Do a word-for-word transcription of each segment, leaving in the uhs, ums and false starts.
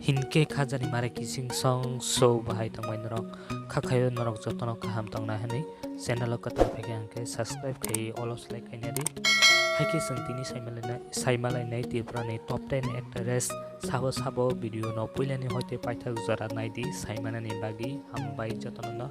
Hinkhe khajani mare kising song so bahai tongmai norok. Khakhaio norok jotono kaham tongna hwnwi channel o kwtal phaikhe hwnkhe subscribe khai olo select khaina di. Haikhe chwng tini saimalainai, saimalainai Tripura ni top ten actress sabo sabo video no puilani hoite paithak jora naidi saimanani bagwi hambai jotono no.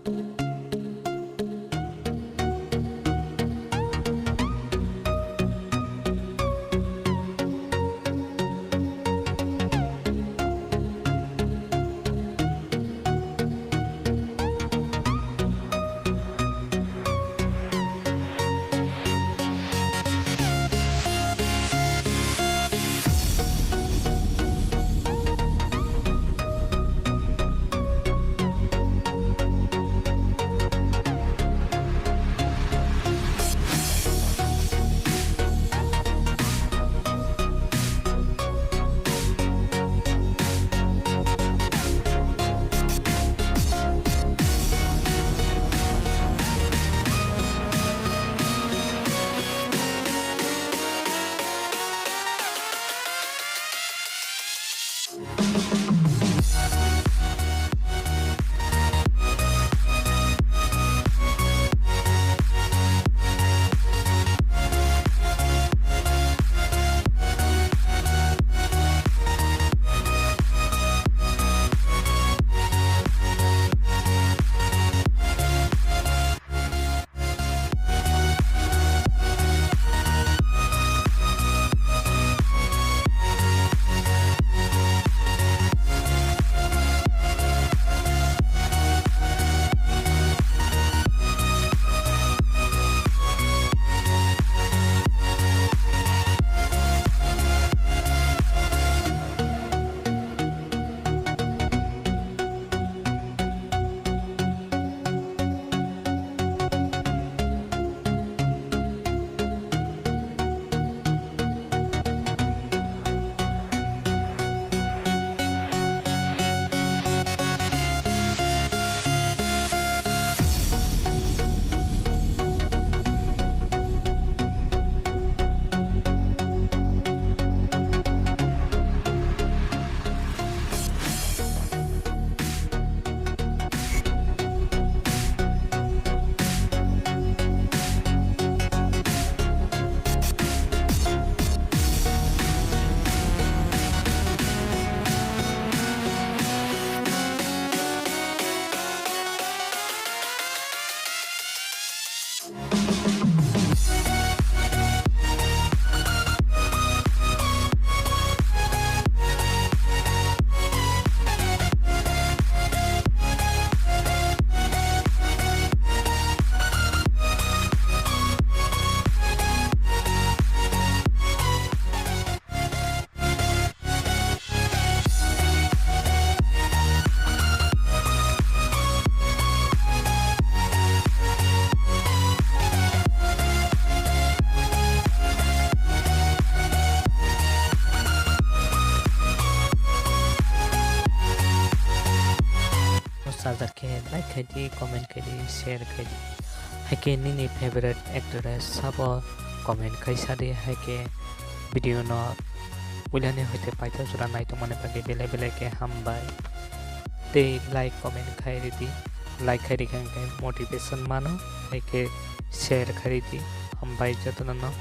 Sajak khe like khai di, comment khai di, share khai di. Haikhe nini favorite actress sabo comment khai sa di, haikhe video no puilani hoite paithak jora naitongmani bagwi belai belai khe hambai. Tei like comment khai ridi, like khai rikha hwnkhe motivation mano, haikhe share khai ridi, hambai jotono no.